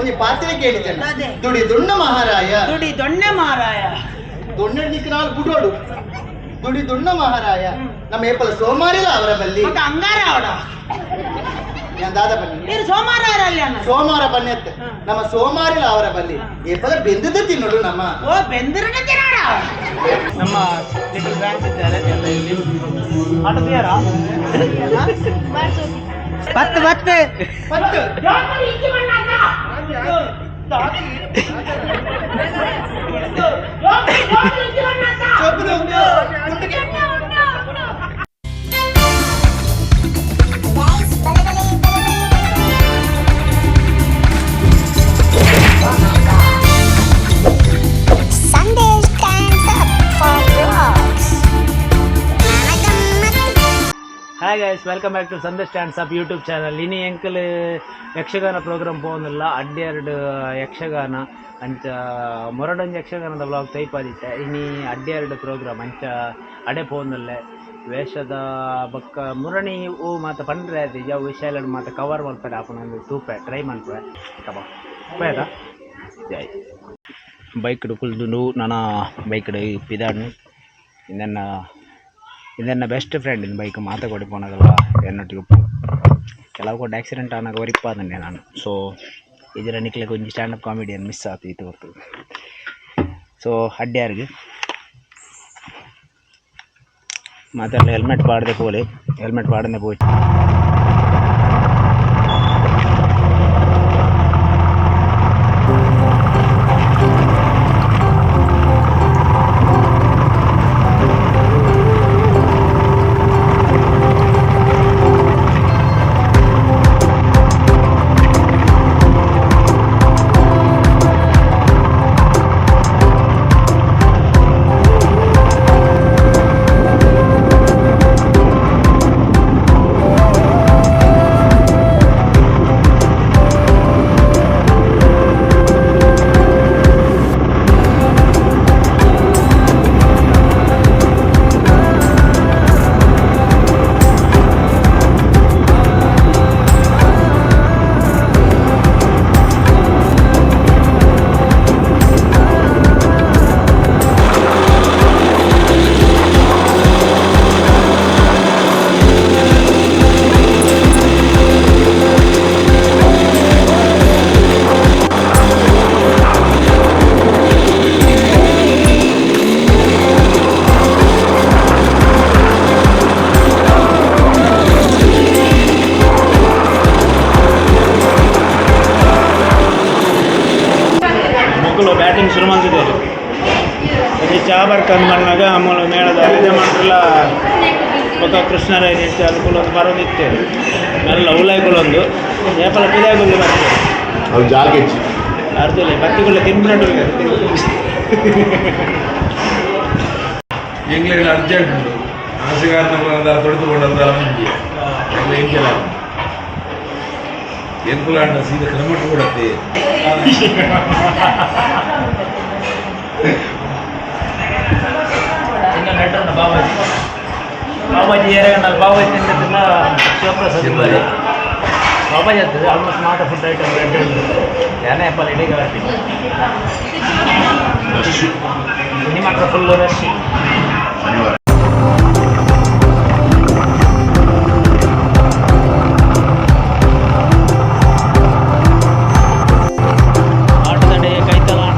ಒಂಜಿ ಪಾತ್ರೆ ಕೇಳಿದ್ದೇನೆ ದುಡಿ ದುಣ್ಣ ಮಹಾರಾಯ ದುಡಿ ದೊಣ್ಣೆ ಮಹಾರಾಯ ದೊಣ್ಣೆ ನಿಕ್ಕನಾಲ್ ಬುಡೋಡು ದುಡಿ ದುಣ್ಣ ಮಹಾರಾಯ ನಮ್ಮ ಏಪಲ ಸೋಮಾರಿಲ ಅವರ ಬಲ್ಲಿ ಅಂಗಾರ ಅವಡ ದಾದ ಬನ್ನಿ ಸೋಮಾರ ಸೋಮವಾರ ಬನ್ನಿ ಅತ್ತೆ ನಮ್ಮ ಸೋಮಾರಿಲ ಅವರ ಬಲ್ಲಿ ಏಪಲ ಬೆಂದದ್ದು ತಿನ್ನೋಡು ನಮ್ಮ ಓ ಬೆಂದಿರಡ ತಿನ್ನೋಡ ನಮ್ಮ ಲಿಟಲ್ ಫ್ಯಾನ್ಸ್ ಇದ್ದಾರೆ ಎಲ್ಲ ಇಲ್ಲಿ ಆಟೋ ತೀಯಾರಾ ಪತ್ತು ಪತ್ತು ಪತ್ತು Sunday stands up for vlogs. Hi guys, welcome back to Sunday Stands Up YouTube channel. ಇನಿ ಎಂಕಲ್ ಯಕ್ಷಗಾನ ಪ್ರೋಗ್ರಾಮ್ ಪೋವೊಂದುಲ್ಲ ಅಡ್ಡೆರಡು ಯಕ್ಷಗಾನ ಅಂಚ ಮೊರಡೊಂಜಿ ಯಕ್ಷಗಾನದ ವ್ಲಾಗ್ ತೈಪಾದಿತ್ತೆ ಇನಿ ಅಡ್ಡೆರಡು ಪ್ರೋಗ್ರಾಮ್ ಅಂಚ ಅಡೆ ಪೋವೊಂದುಲ್ಲೆ ವೇಷದ ಬೊಕ್ಕ ಮುರಣಿ ಹೂ ಮಾತ ಪಂಡ್ರೆ ಅದು ಯಾವ ವಿಷಯ ಮಾತ ಕವರ್ ಮಲ್ಪೆರೆ ಆಪುನ ತೂಪೆ ಟ್ರೈ ಮಲ್ಪೆ ಕಬ ಪೋಯದ ಜೈ ಬೈಕ್ ಕುಲ್ದುಂಡು ನನ ಬೈಕ್ ಪಿದಾಡ್ನು ಇಂದೆನ್ನ ಇದನ್ನ ಬೆಸ್ಟ್ ಫ್ರೆಂಡ್ ಇನ್ ಬೈಕ್ ಮಾತ ಕೊಡಿ ಪೋನಗಲ್ಲ ಎನ್ನೊಟ್ಟಿಗೆ ಉಪ್ಪು ಕೆಲವು ಕೊಟ್ಟು ಆಕ್ಸಿಡೆಂಟ್ ಆನಾಗ ಒರಿಪ್ಪಾದಂಡೆ ನಾನು. ಸೊ ಇದರ ನಿಕ್ಲೆಗ್ ಒಂಜಿ ಸ್ಟ್ಯಾಂಡಪ್ ಕಾಮಿಡಿಯನ್ ಮಿಸ್ ಆತು ಇತ್ತು ಹೊರ್ತು. ಸೊ ಅಡ್ಡ್ಯಾರ್ಗ್ ಮಾತೆಲ್ಲ ಹೆಲ್ಮೆಟ್ ಪಾಡ್ದೆ ಪೋಲೆ, ಹೆಲ್ಮೆಟ್ ಪಾಡಂದೆ ಪೋಯಿ. ಮಕ್ಕಳು ಬ್ಯಾಟಿಂಗ್ ಶುರು ಮಾಡ್ತಿದ್ದಾರೆ. ಒಂಜಿ ಚಾ ಬರ್ಕಂದ್ ಮಣ್ಣಾಗ ಮೂಲು ಮೇಳದ ಯಜಮಾನ್ರೆಲ್ಲ ಬೊಕ್ಕ ಕೃಷ್ಣರಾಯ ಅನುಕೂಲ ಬರೋದಿತ್ತೆ ಮೆಲ್ಲ ಉಲಾಯ್ಕೊಳ್ಳೊಂದು ಏಪಲ ಪಿದಾಯ್ಕೊಳ್ಳಿ ಬರ್ತದೆ. ಅವು ಜಾಗೆಚ್ಚಿ ಅರ್ಧಲ್ಲ ಬತ್ತಿಗುಳ್ಳ ತಿನ್ಬಿಟ್ಟು. ಎಂಗ್ಲೆಗಳ ಅರ್ಜೆಂಟ್ ಉಂಟು ಆಸೆಗಾರನ ತೊಳೆದುಕೊಂಡಂತ ಮುಂಜಿ ಎಂಗ್ಲ ಎಂಕೆಲ ಎಂಕುಲಾಂಡ ಸೀದಾ ಕ್ರಮಟ್ಟು ಕೊಡತ್ತೆ. ಇನ್ನು ನೆಟ್ಟುಂಡು ಬಾಬಾಜಿ ಬಾಬಾಜಿ ಏರಿಯಾಗ ಬಾಬಾಜಿ ತಿಂದಿಲ್ಲ ಶಿವಪ್ರಸಾದ್ ಬಾಬಾಜಿ ಆಗ್ತದೆ ಆಲ್ಮೋಸ್ಟ್ ಮಾಟ ಫುಡ್ ಐಟಮ್ ರೆಡ್ ಉಂಟು ಯಾನೇ ಅಪ್ಪಲ್ಲ ಇಡೀ ಬರ್ತೀನಿ ನಿಮ್ಮ ಹತ್ರ ಫುಲ್ ರಶ್. ಶನಿವಾರ. ಆಟದಡೆ ಕೈತಲ ಆಟ.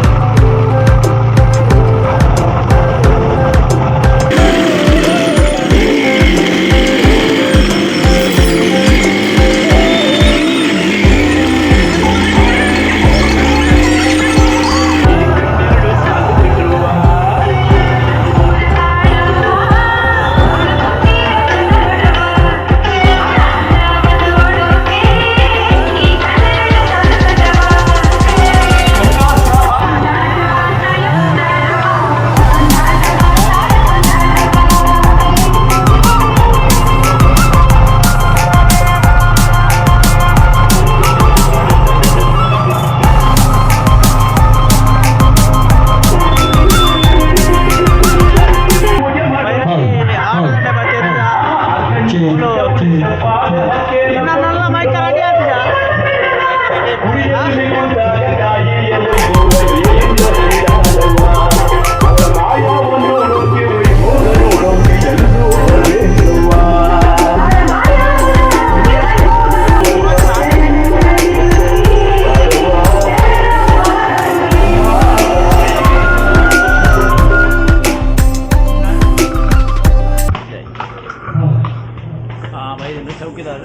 ಚೌಕಿದಾರ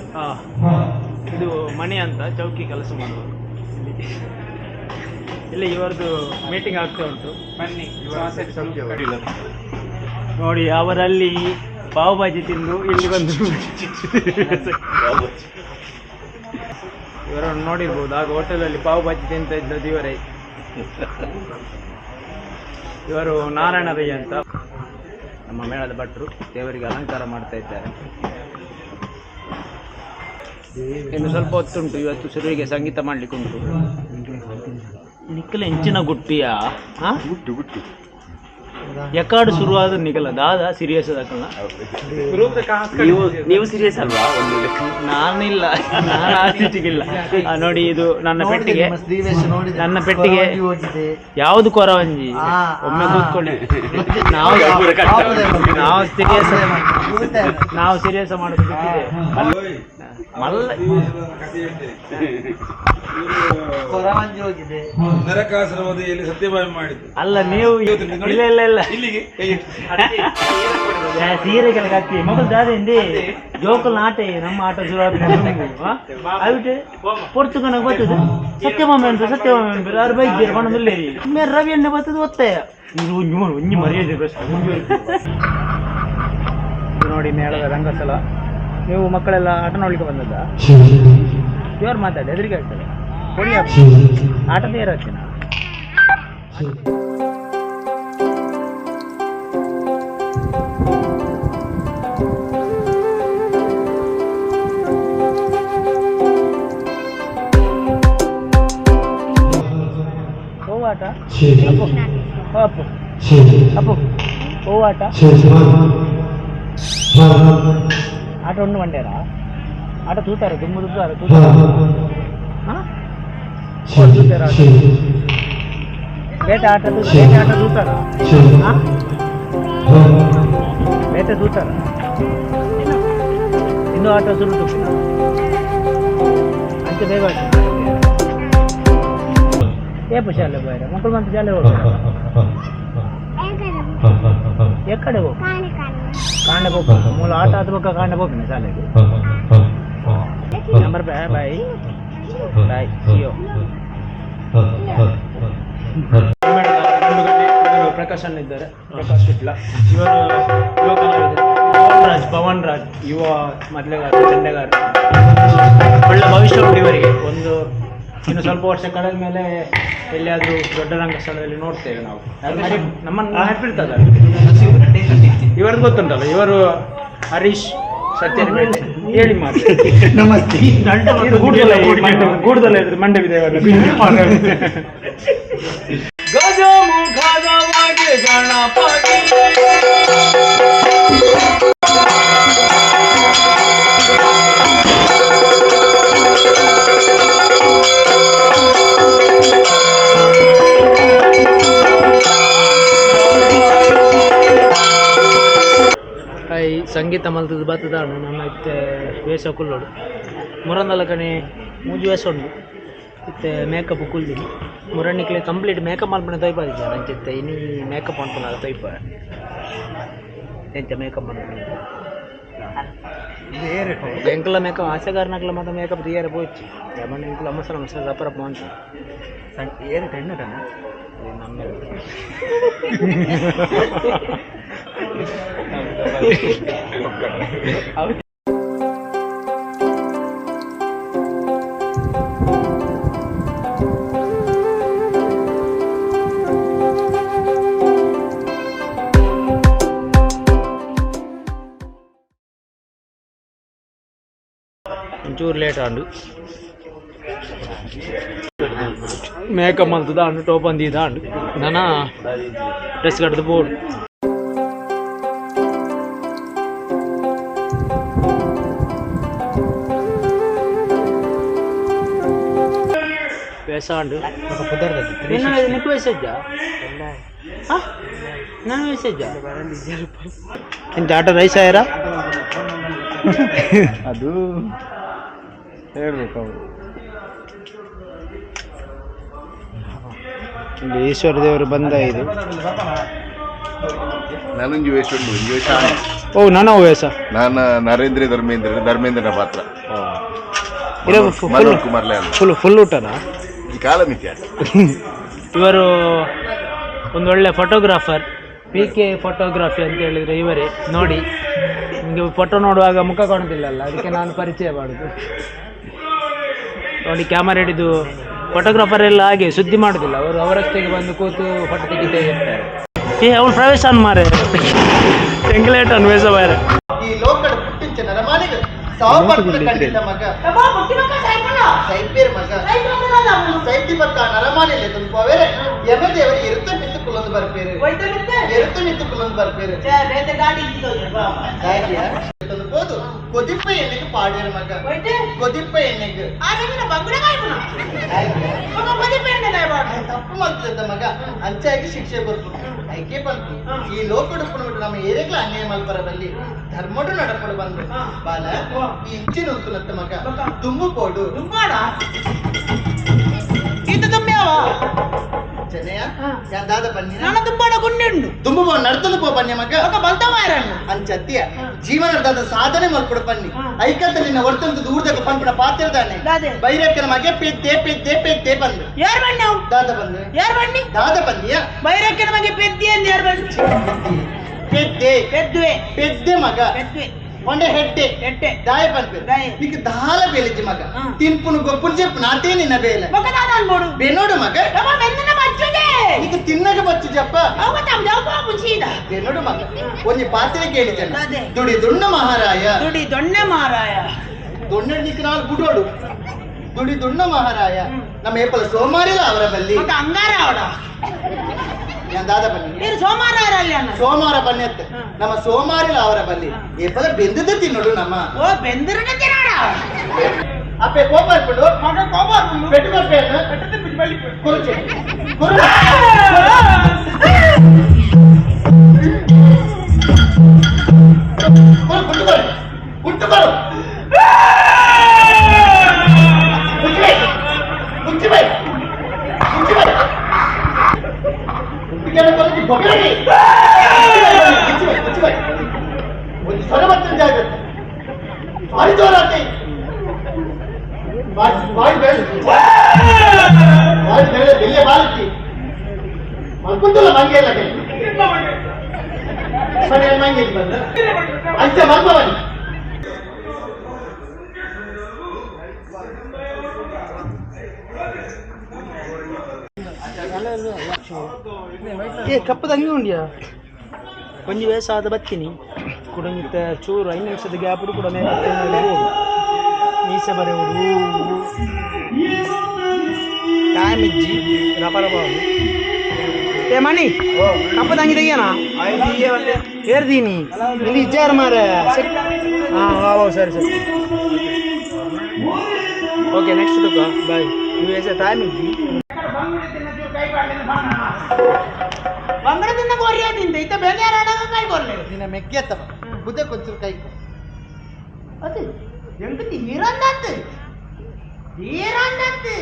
ಇದು ಮಣಿ ಅಂತ ಚೌಕಿ ಕೆಲಸ ಮಾಡುವರು. ಇಲ್ಲಿ ಇವರದ್ದು ಮೀಟಿಂಗ್ ಆಗ್ತಾ ಉಂಟು. ಬನ್ನಿ ನೋಡಿ, ಅವರಲ್ಲಿ ಪಾವ್ ಭಾಜಿ ತಿಂದು ಇಲ್ಲಿ ಬಂದು ಇವರನ್ನು ನೋಡಿರ್ಬೋದು. ಆಗ ಹೋಟೆಲಲ್ಲಿ ಪಾವ್ ಭಾಜಿ ತಿಂತ ಇದ್ದದ್ದು ಇವರೇ. ಇವರು ನಾರಾಯಣ ರೈ ಅಂತ ನಮ್ಮ ಮೇಳದ ಭಟ್ರು. ದೇವರಿಗೆ ಅಲಂಕಾರ ಮಾಡ್ತಾ ಇದ್ದಾರೆ. ಇನ್ನು ಸ್ವಲ್ಪ ಹೊತ್ತುಂಟು. ಇವತ್ತು ಶುರುವಿಗೆ ಸಂಗೀತ ಮಾಡ್ಲಿಕ್ಕೆ ಉಂಟು. ನಿಕ್ಕಲ ಹೆಂಚಿನ ಗುಟ್ಟಿಯ ಗುಟ್ಟು ಗುಟ್ಟು ಎಕಾಡು ಶುರುವಾದ ನಿಕಲ ದಾದ ಸೀರಿಯಸ್ ಅದಕ್ಕಲ್ಲ. ನೀವು ಸೀರಿಯಸ್ ಅಲ್ವಾ? ನಾನಿಲ್ಲ, ನಾನು ಆಚೀಚೆಗಿಲ್ಲ. ನೋಡಿ, ಇದು ನನ್ನ ಪೆಟ್ಟಿಗೆ, ನನ್ನ ಪೆಟ್ಟಿಗೆ ಯಾವುದು ಕೊರವಂಜಿ. ಒಮ್ಮೆ ಕೂತ್ಕೊಳ್ಳಿ. ನಾವು ನಾವು ಸೀರಿಯಸ್, ನಾವು ಸೀರಿಯಸ್ ಮಾಡೋದು ಬಿಟ್ಟಿದೆ. ಮಲ್ಲ ಸತ್ಯಭಾಮೆ ಮಾಡಿದ್ದು ಅಲ್ಲ ನೀವು. ಇಲ್ಲ ಇಲ್ಲ ಇಲ್ಲ, ಸೀರೆ ಕೆಲಸ ಹಾಕ್ತಿ ಮಗಲ್ ದಾದ ಹಿಂದೆ ಜೋಕಲ್ ಆಟ ನಮ್ಮ ಆಟ ಶುರು ಆದ ಪೊರ್ತುಗನಾಗ ಬರ್ತದೆ. ಸತ್ಯಭಾಮೆ ಅಂತ ಸತ್ಯಭಾಮೆ ಅಂತ ಯಾರು ಬೈದ್ದೀರಿ ಬಣ್ಣದಲ್ಲಿ ಮೇರೆ ರವಿ ಎಣ್ಣೆ ಬರ್ತದೆ ಒತ್ತಾಯ. ಇದು ಒಂಜಿ ಮರ್ಯಾದೆ. ನೋಡಿ ಮೇಳದ ರಂಗಸ್ಥಳ. ನೀವು ಮಕ್ಕಳೆಲ್ಲ ಆಟ ನೋಡ್ಲಿಕ್ಕೆ ಬಂದದ್ದ? ಜೋರು ಮಾತಾಡಿ, ಹೆದರಿಕೆ ಆಗ್ತದೆ. ಕೊಡಿ ಆಟ ತಯಾರಾಗ್ತೀನಿ. ಆಟ ಅಪ್ಪು ಅಪ್ಪು ಹೂವಾಟ ಆಟ ಉಂಡು ಮಂಡ್ಯಾರ ಆಟ ತೂತಾರೆ ದುಮ್ಮು ತೂತಾರೆ ತೂತಾರೆ ತೂತಾರ ಬೇಟೆ ಆಟ ಬೇಟೆ ಆಟ ತೂತಾರ ಬೇಟೆ ತೂತಾರ ಇನ್ನು ಆಟ ಶುರು ತುಪ್ಪಿನ ಅಂಚೆ ಬೇಗ ಏಪು ಶಾಲೆ ಬೋಯ್ರ ಮಕ್ಕಳು ಬಂತು ಶಾಲೆ ಹೋಗ್ತಾರೆ. ಎಕ್ಕಡೆ ಹೋಗಿ ಕಾಂಡೆ ಹೋಗ್ಬೇಕು. ಮೂಲ ಆಟ ಆದ ಕಾಂಡೆ ಹೋಗ್ತೀನಿ ಶಾಲೆಗೆ. Number boy boy boy ಸಿಯೋ. Prakash ಅಣ್ಣ ಇದ್ದಾರೆ, ಪ್ರಕಾಶ್ ವಿಟ್ಲ. ಇವರು ಯುವ ಕಲಾವಿದರು. ಪವನ್ ರಾಜ್, ಪವನ್ ರಾಜ್ ಯುವ ಮೊದಲೆಗಾರ, ಚೆಂಡೆಗಾರ. ಒಳ್ಳೆ ಭವಿಷ್ಯ ಉಂಟು ಇವರಿಗೆ. ಒಂದು ಇನ್ನು ಸ್ವಲ್ಪ ವರ್ಷ ಕಳೆದ ಮೇಲೆ ಎಲ್ಲಿಯಾದರೂ ದೊಡ್ಡ ರಂಗಸ್ಥಳದಲ್ಲಿ ನೋಡ್ತೇವೆ ನಾವು. ನಮ್ಮನ್ನು ನೆನಪಿರ್ತದ ಇವರದ್ದು ಗೊತ್ತುಂಟಲ್ಲ. ಇವರು ಹರೀಶ್ ಸತ್ಯನಿಪೇಟೆ. ಹೇಳಿ ಮಾತು. ನಮಸ್ತೆ. ಗೂಡದಲ್ಲ ಇದ್ರೆ ಮಂಡವಿದೇವರ ಗಜಮುಖದವಾಗಿ ಗಣಪತಿ ಸಂಗೀತ ಮಲ್ತದ ಬತ್ತದಾಡು ನಮ್ಮ ಇತ್ತೆ ವೇಷ ಕುಲ್ಲೋಡು ಮುರಂದಲ ಕಣೆ ಮೂಜಿ ವೇಷ ಉಂಡು ಇತ್ತೆ ಮೇಕಪ್ ಕುಲ್ದಿನಿ ಮುರಣ್ಣಿಕ್ಲೆ ಕಂಪ್ಲೀಟ್ ಮೇಕಪ್ ಮಲ್ಪನೆ ತೊಯ್ಪಾದಿದ್ದಾರೆ ಅಂಚಿತ್ತೆ ಇನಿ ಮೇಕಪ್ ಮನ್ಪುನಾಗ ತೊಯ್ಪ ಎಂಚ ಮೇಕಪ್ ಮನ್ಪುನ ಎಂಕಲ ಮೇಕಪ್ ಆಸೆಗಾರನಕ್ಲ ಮಾತ ಮೇಕಪ್ ತಯಾರ ಪೋಯ್ಚಿ ಯಮಣ್ಣ ಎಂಕಲ ಅಮಸರ ಮಸರ ರಪ್ಪರಪ್ಪ ಮನ್ಪು ಏರು ಟೆನ್ನಟನ ನಮ್ಮ ಒಂಚೂರು ಲೇಟ್ ಆಂಡು ಮೇಕಪ್ ಮಲ್ತದ ಅಂಡು ಟೋಪನ್ ದೀದ ಅಂಡು ನನ ಡ್ರೆಸ್ ಕಟ್ಟದ ಬೋರ್ಡ್. ವೇಸಾಂಡು ನಿಕ್ಕು ವೇಸಜ್ಜಾ ನಾನು ವೇಸಜ್ಜಾ ಎಂತ ಆಟೋ ರೈಸ್ ಆಯರ ಅದು ಹೇಳ್ಬೇಕು ಅವರು. ಇಲ್ಲಿ ಈಶ್ವರ ದೇವರು ಬಂದ ಇದು. ನಾನೊಂಜಿ ವೇಷ ಉಂಟು, ಒಂಜಿ ವೇಷ. ಓ ನಾನು ವೇಷ. ನಾನು ನರೇಂದ್ರ ಧರ್ಮೇಂದ್ರ, ಧರ್ಮೇಂದ್ರನ ಪಾತ್ರ. ಮನೋಜ್ ಕುಮಾರ್ ಫುಲ್ ಫುಲ್ ಊಟನಾ? ಈ ಕಾಲಮಿತಿ. ಇವರು ಒಂದು ಒಳ್ಳೆ photographer, P K photography ಅಂತ ಹೇಳಿದರೆ ಇವರೇ. ನೋಡಿ ನಿಮಗೆ ಫೋಟೋ ನೋಡುವಾಗ ಮುಖ ಕಾಣುತ್ತಿಲ್ಲಲ್ಲ, ಅದಕ್ಕೆ ನಾನು ಪರಿಚಯ ಮಾಡುದು. ನೋಡಿ ಕ್ಯಾಮರಾ ಹಿಡಿದು ಫೋಟೋಗ್ರಾಫರ್ ಎಲ್ಲ ಹಾಗೆ ಸುದ್ದಿ ಮಾಡುದಿಲ್ಲ, ಅವರು ಅವರಷ್ಟೇ ಬಂದು ಕೂತು ಫೋಟೋ ತೆಗಿತಾ ಇರ್ತಾರೆ. ಏ ಅವನು ಪ್ರವೇಶ ಅನ್ ಮಾರೆ ಎಂಗ್ಲೇಟ್ ಅನ್ ವೇಷ ಮಾರೆ. ಈ ಲೋಕದ ಪುಟ್ಟಿಂಚ ನರಮಾನಿಗೆ ಸಾವು ಪಡ್ಕೊಂಡು ಕಂಡಿದ್ದ ಮಗ ಸೈಪೇರ್ ಮಗ ಸೈತಿ ಬತ್ತ ನರಮಾನಿಲೆ ತುಂಬೋವೇರೆ ಯಮದೇವರು ಎರುತ್ತ ಮಿತ್ತು ಕುಲೊಂದು ಬರ್ಪೇರು, ಎರುತ್ತ ಮಿತ್ತು ಕುಲೊಂದು ಬರ್ಪೇರು. போது கொதிப்ப எண்ணெய்க்கு பாடிற மக, கொதிப்ப எண்ணெய்க்கு ತಪ್ಪು ಮಾಡ್ತಿದ್ದ ಮಗ ಅಂಚಾಗಿ ಶಿಕ್ಷೆ ಕೊರ್ಪು ಐಕೆ ಬಂತು. ಈ ಲೋಕಡುಪ್ಪು ನಮ್ಮ ಏರಿಗ್ಲ ಅನ್ಯಾಯ ಮಲ್ಪರ ಬಲ್ಲಿ ಧರ್ಮಡು ನಡಪಡು ಬಂದು ಬಾಲ ಈ ಇಂಚೆ ನುಲ್ತುನತ್ತ ಮಗ ತುಂಬು ಪೋಡು ಚೆನ್ನಯ್ಯ ಯಾನ್ ದಾದ ಬನ್ನಿ ದುಂಬಾಡ ಗುಂಡೆ ದುಂಬು ನಡ್ತಂದು ಪೋ ಬನ್ನಿ ಮಗ ಅಂಚತ್ಯ ಜೀವನದ ಸಾಧನೆ ಮಲ್ಪಡು ಬನ್ನಿ ಐಕತ್ತ ನಿನ್ನ ಒರ್ತಂತ ದೂರದಾಗ ಪನ್ಪುಣ ಪಾತ್ರದಾನೆ ಬೈರಕ್ಕನ ಮಗೆ ಪೆದ್ದೆ ಪೆದ್ದೆ ಪೆದ್ದೆ ಬಂದು ಯಾರು ಬಣ್ಣ ದಾದ ಬಂದು ಯಾರು ಬನ್ನಿ ದಾದ ಬಂದಿಯ ಬೈರಕ್ಕನ ಮಗೆ ಪೆದ್ದೆ ಅಂದ್ ಯಾರು ಬನ್ನಿ ಪೆದ್ದೆ ಪೆದ್ದುವೆ ಪೆದ್ದೆ ಮಗ ಪೆದ್ದುವೆ ಒಂಡೆ ಹೆಡ್ಡೆ ಹೆಡ್ಡೆ ದಾಯ ಪನ್ಪೆ ನಿಕ್ ದಾಲ ಬೇಲೆಜ್ಜಿ ಮಗ ತಿನ್ಪುನು ಗೊಪ್ಪುನು చెప్పು ನಾತೇ ನಿನ್ನ ಬೇಲೆ ಮಗ ದಾದ ಅನ್ಬೋಡು ಬೆನ್ನೋಡು ಮಗ ಬೆನ್ನನ ಬಚ್ಚುದೆ ನಿಕ್ ತಿನ್ನಗ ಬಚ್ಚು ಜಪ್ಪ ಬೆನ್ನೋಡು ಮಗ ಒಂಜಿ ಪಾತ್ರೆ ಕೇಳಿದೆನ ದುಡಿ ದೊಣ್ಣ ಮಹಾರಾಯ, ದುಡಿ ದೊಣ್ಣೆ ಮಹಾರಾಯ, ದೊಣ್ಣೆ ನಿಕ್ ನಾಲ್ ಗುಡೋಡು ದುಡಿ ದೊಣ್ಣ ಮಹಾರಾಯ. ನಮ್ಮ ಏಪಲ ಸೋಮಾರಿಲ ಅವರ ಬಲ್ಲಿ ಅಂಗಾರ ಅವಡ ದಾದ ಬನ್ನಿ ಸೋಮಾರ ಸೋಮವಾರ ಬನ್ನಿ ಅತ್ತ ನಮ್ಮ ಸೋಮಾರಿಲ ಅವರ ಬಲ್ಲಿ ಏಪಲ ಬೆಂದದ ತಿನ್ನೋಡು ನಮ್ಮ ಓ ಬೆಂದಿರಡ ತಿನ್ನೋಡ ಅಪ್ಪೆ ಕೋಪ ಇರ್ಬಿಡು ಮಗ ಕೋಪ ಪೆಟ್ಟು ಕೊರ್ಪೇನು ಕುರುಚೆ ಕುರು ಕುಟ್ಟುಕೊರು ಕುಟ್ಟುಕೊರು ಮುಚ್ಚಿಬೈ ಮುಚ್ಚಿಬೈ ಮುಚ್ಚಿಬೈ ಒಂದು ಸೊರ ಬರ್ತದೆ ಜಾಗ್ರತೆ ಭಾರಿ ಜೋರಾತಿ ಬಾಯಿ ಬೇಡ ಬಾಯಿ ಬೇಡ ಬೆಲ್ಲೆ ಬಾಲಕಿ ಮಲ್ಕೊಂತಲ್ಲ ಮಂಗೆ ಇಲ್ಲ ಸರಿ ಮಂಗೆ ಬಂದ ಅಂಚೆ ಮಲ್ಪವನಿ. ಏ ಕಪ್ಪದ ಅಂಗಿ ಉಂಡಿಯಾ ಕೊಂಚ ವೇಸಾದ ಬತ್ತೀನಿ ಕುಡಂಗಿತ್ತ ಚೂರು 5 ನಿಮಿಷದ ಗ್ಯಾಪ್ ಕೂಡ ಮೀಸೆ ಬರೆಯುವುದು ಟೈಮ್ ಇಜ್ಜಿ ರಬ ರಬ. ಏ ಮಣಿ ಕಪ್ಪದ ಅಂಗಿ ತೆಗಿಯೋಣ ಏರ್ದೀನಿ ಇಲ್ಲಿ ಇಜ್ಜಾರು ಮಾರ. ಹಾಂ ವಾವ್ ಸರಿ ಸರಿ ಓಕೆ ನೆಕ್ಸ್ಟ್ ತುಕ ಬಾಯ್. ನೀವು ಟೈಮ್ ಇಜ್ಜಿ ಬಂಗಡ ತಿನ್ನ ಕೋರಿಯ ತಿಂತ ಇತ್ತ ಬೇಜಾರಾದಾಗ ಕೈ ಕೊರ್ಲೆ ನಿನ್ನ ಮೆಗ್ಗೆತ್ತವ ಬುದ್ಧ ಕೊಂಚೂರು ಕೈ ಅದು ಎಂಟು ಹೀರಂದತ್ತು ಹೀರಂದತ್ತು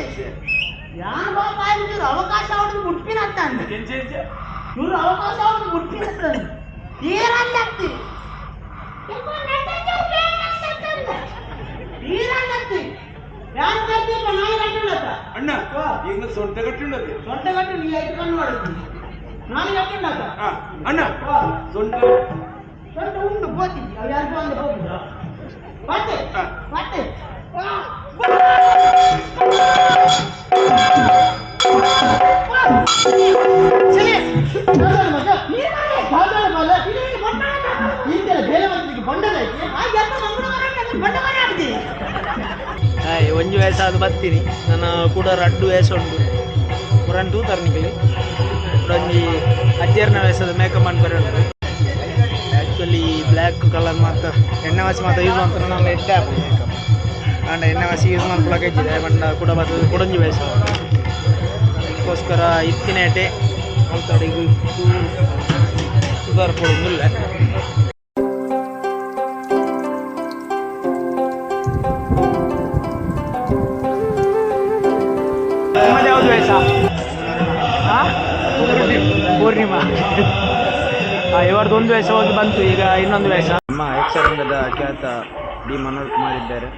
ಯಾನ್ ಬಾಪ ಇವ್ರು ಅವಕಾಶ ಅವ್ರದ್ದು ಮುಟ್ಪಿನತ್ತ ಇವ್ರು ಅವಕಾಶ ಅವ್ರದ್ದು ಮುಟ್ಪಿನತ್ತ ಹೀರಂದತ್ತು ಹೀರಂದತ್ತು ಯಾನ್ ಕರ್ತೀಪ ನಾಯಿ ಕಟ್ಟುಂಡತ್ತ ಅಣ್ಣ ಈಗ ಸೊಂಟ ಕಟ್ಟುಂಡತ್ತೆ ಸೊಂಟ ಕಟ್ಟು ನೀ ಐದು ಕಣ್ಣು ಮಾಡುದು ನಾನು ಕಟ್ಟುಂಡತ್ತ ಅಣ್ಣ ಸೊಂಟ ಸೊಂಟ ಉಂಡು ಗೋತಿ ಅವು ಯಾರಿಗೂ ಒಂದು ಹೋಗುದು ಪತ್ತೆ ಪತ್ತೆ ಹಾಯ್ ಒಂಜಿ ವಯಸ್ಸಾದ ಬತ್ತೀನಿ ನನ್ನ ಕೂಡ ರಡ್ಡು ವಯಸ್ಸು ಉಂಟು ಪುರಾಣ ತೂತಾರ ನಿಕಲಿ ಒಂಜಿ ಅಜ್ಜರ್ನ ವಯಸ್ಸದ ಮೇಕಪ್ ಮಾಡಿ ಉಂಟು. Actually black colour ಮಾತ್ರ ಎಣ್ಣೆ ವಾಸಿ ಮಾತ್ರ ಯೂಸ್ ಮಾಡ್ತಾರೆ ನಮ್ಮ ಎಡ್ಡೆ ಆಪುಂಡು ಮೇಕಪ್. ಆಂಡ ಎಣ್ಣೆ ವಾಸಿ ಯೂಸ್ ಮಾಡ್ಕೊಳಕ್ಕೆ ಇದ್ದಿದೆ ಬಂಡ ಕೂಡ ಬರ್ತದೆ ಕೊಡೊಂಜಿ ವಯಸ್ಸು. ಅದಕ್ಕೋಸ್ಕರ ಇತ್ತಿನೇಟೆ ಅಲ್ತಡಿಗೆ ಸುಧಾರ ಪಡೋದಿಲ್ಲ. ಯಾವುದು ವೇಷ? ಪೂರ್ಣಿಮಾ. ಇವರದ್ದು ಒಂದು ವೇಷ ಹೋಗಿ ಬಂತು, ಈಗ ಇನ್ನೊಂದು ವೇಷ. ನಮ್ಮ ಯಕ್ಷರಂಗದ ಖ್ಯಾತ ಡಿ ಮನೋಜ್ ಕುಮಾರ್ ಇದ್ದಾರೆ.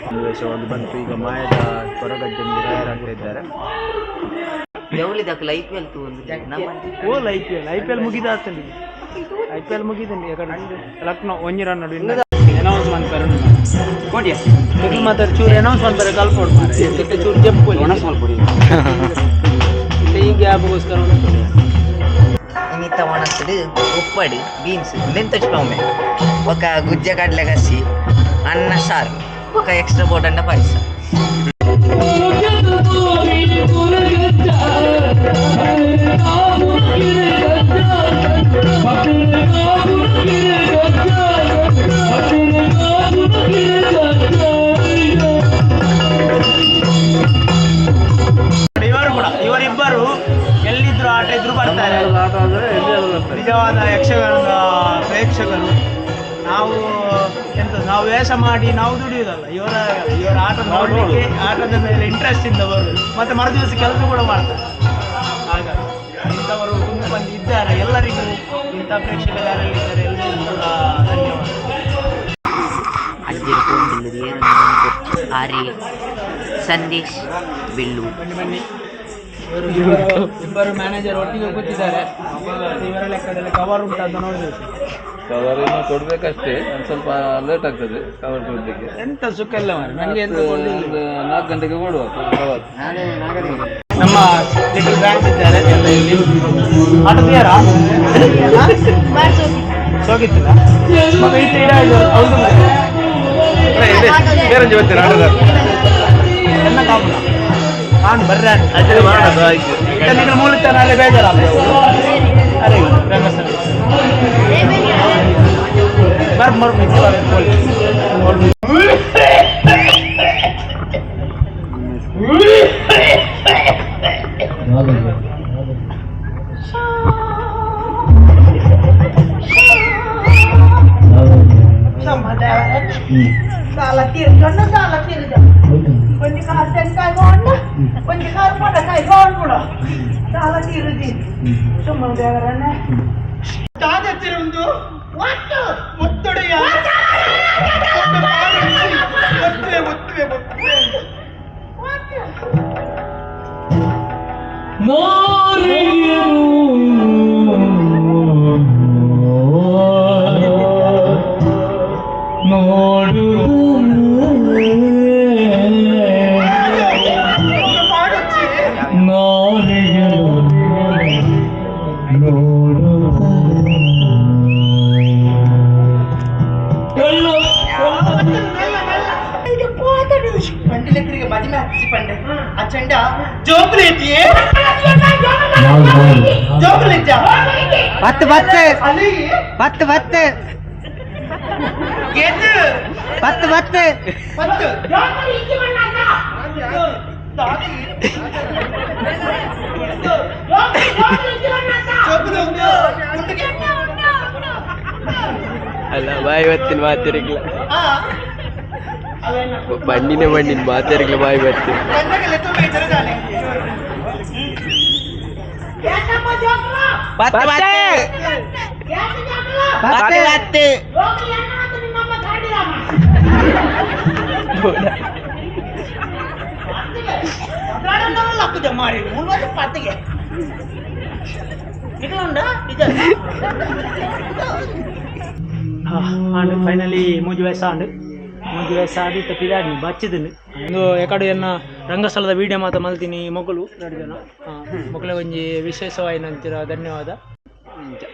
ಒಂದು ವೇಷ ಹೋಗಿ ಬಂತು, ಈಗ ಮಾಯದ ಕೊರಗಜ್ಜನಿಗೆ ತಯಾರಾಗ್ತಾ ಇದ್ದಾರೆ. ಓಲ್ I P L, I P L ಮುಗಿದಾತಲ್ಲಿ, I P L ಮುಗಿದಂడి. Lucknow ಒಂಜಿ ರನ್ ಅನೌನ್ಸ್ ಮಾಡ್ತಾರೆ ನಿಖಿಲ್ ಮಾತಾಡಿ ಚೂರು ಅನೌನ್ಸ್ ಮಾಡ್ತಾರೆ ಕಲ್ಪೋಡು ಮಾರೆ ಚೂರು ಜಪ್ಪು ಈ ಗ್ಯಾಪ್ಗೋಸ್ಕರ ಇನ್ನಿತ್ತ ಒಣಸ್ತಡು ಉಪ್ಪಡು ಬೀನ್ಸ್ ನೆಂತೊಚ್ಪೊಮ್ಮೆ ఒక ಗುಜ್ಜ ಕಡಲೆ ಕಸಿ ಅನ್ನ ಸಾರು ఒక ಎಕ್ಸ್ಟ್ರಾ ಬೋಟಂಡ ಪಾಯಸ. ಇವರು ಕೂಡ ಇವರಿಬ್ಬರು ಎಲ್ಲಿದ್ರು ಆಟ ಇದ್ರು ಬರ್ತಾರೆ. ನಿಜವಾದ ಯಕ್ಷಗಾನದ ಪ್ರೇಕ್ಷಕರು. ನಾವು ಎಂತ ನಾವು ವೇಷ ಮಾಡಿ ನಾವು ದುಡಿಯುವುದಲ್ಲ, ಇವರ ಇವರ ಆಟ ನೋಡಲಿಕ್ಕೆ ಆಟದ ಮೇಲೆ ಇಂಟ್ರೆಸ್ಟ್ ಇಂದ ಬರುವುದು, ಮತ್ತೆ ಮರುದಿವಸ ಕೆಲಸ ಕೂಡ ಮಾಡ್ತಾರೆ. ಹಾಗಾಗಿ ಇಂಥವರು ತುಂಬ ಮಂದಿ ಇದ್ದಾರೆ. ಎಲ್ಲರಿಗೂ ಇಂಥ ಪ್ರೇಕ್ಷಕರು ಯಾರೆಲ್ಲಿದ್ದಾರೆ ಎಲ್ಲರಿಗೂ ಕೂಡ ಧನ್ಯವಾದ. ಆರ್ಯ ಸಂದೇಶ್ ಬಿಲ್ಲು ಬನ್ನಿ ಬನ್ನಿ. ಇಬ್ಬರು ಮ್ಯಾನೇಜರ್ ಒಟ್ಟಿಗೆ ಕೂತಿದ್ದಾರೆ. ಇವರ ಲೆಕ್ಕದಲ್ಲಿ ಕವರ್ ಉಂಟು ಅಂತ ನೋಡಬೇಕು. ಕವರ್ ಇನ್ನು ಕೊಡ್ಬೇಕಷ್ಟೇ, ಒಂದು ಸ್ವಲ್ಪ ಲೇಟ್ ಆಗ್ತದೆ ಕವರ್ ಕೊಡ್ಲಿಕ್ಕೆ. ಎಂತ ಸುಖ ಇಲ್ಲ ಮಾರ್ರೆ, ನನಗೆ ಎಂತ ಒಂದು 4 ಗಂಟೆಗೆ ಕೊಡುವ ಕವರ್. ನಮ್ಮ ಲಿಟಲ್ ಬ್ರಾಂಚ್ ಇದ್ದಾರೆ ಎಲ್ಲ ಇಲ್ಲಿ. ಆಟ ತೀರಾ ಸೋಗಿತ್ತಿಲ್ಲ ಮಗ ಇತ್ತು ಹೌದು. ಎನ್ನ ಕಾಪುನ ನಾನು ಬರ್ರೆ ನಿನ್ನ ಮೂಲಕ ನಾಳೆ ಬೇಜಾರಾಗ್ತದೆ. ಅರೆ ರಂಗಸ್ಥಳ ಬರ್ ಮರ್ ಪತ್ತು ಪತ್ತು ಪತ್ತು ಪತ್ತು ಪತ್ತು ಪತ್ತು ಪತ್ತು ಅಲ್ಲ ಬಾಯಿ ಬರ್ತೀನಿ ಮಾತಿರ್ಲಿಲ್ಲ, ಬಣ್ಣಿನ ಬಣ್ಣಿನ ಮಾತಿರ್ಲಿಲ್ಲ ಬಾಯಿ ಬರ್ತೀನಿ. ಪತ್ತು ಪತ್ತು ಪತ್ತು ಆಂಡ್ ಫೈನಲಿ ಮೂಜು ವಯಸ್ಸು ಆಂಡ್ ಮೂಜು ವಯಸ್ಸು ಆದಿತ್ತ ಪಿದಾಡಿ ಬಚ್ಚಿದ್ದೀನಿ ಒಂದು ಎಕಡೆ ಎನ್ನ ರಂಗಸ್ಥಳದ ವೀಡಿಯೋ ಮಾತ ಮಲ್ತೀನಿ ಮೊಗಲು ಎರಡು ಜನ ಮೊಗಲ ಒಂಜಿ ವಿಶೇಷವಾಯಿನಂತೀರ. ಧನ್ಯವಾದ,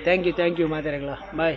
thank you thank you ಮಾತಾಡಗಳ, ಬಾಯ್.